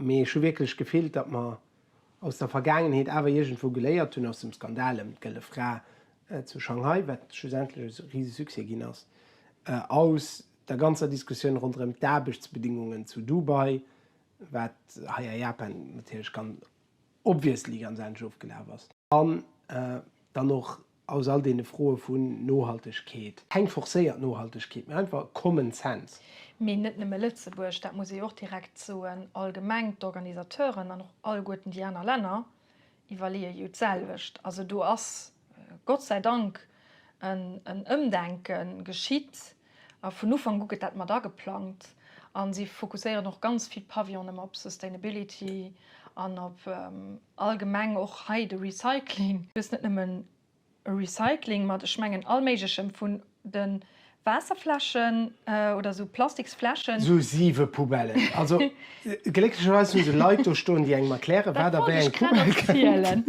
Mee ech hu wierklech gefillt, datt mer aus der Vergaangenheet awer iergendwou geléiert hunn, aus dem Skandal ëm d'Gëlle Fra zu Shanghai, wat schlussendlech e rise Succès ginn ass, aus der ganzer Diskussioun ronderëm d'Aarbechtsbedingungen zu Dubai, wat hei a Japan natierlech ganz obviously ganz anescht ofgelaf ass, an dann och aus all deene Froe vun Nohaltegkeet, keng forcéiert Nohaltegkeet, mee einfach common sense. Mee net nëmme Lëtzebuerg, dat muss ee och direkt soen, allgemeng d'Organisateuren an och alleguerten déi aner Länner iwwerleeë jo d'selwecht. Also do ass Gott sei Dank en Ëmdenke geschitt a vun Ufank u gëtt dat mat ageplangt a si fokusséieren och ganz vill Pavillonen ëmmer op Sustainability an op allgemeng och hei de Recycling. Du hues net nëmmen e Recycling mat, ech mengen all méiglechem vun de Waasserfläschen oder esou Plastiksfläschen. Sou siwe Poubellen. Also glécklecherweis hu se Leit do stoen, déi engem erklären, wat a wéi eng Poubelle kënnt.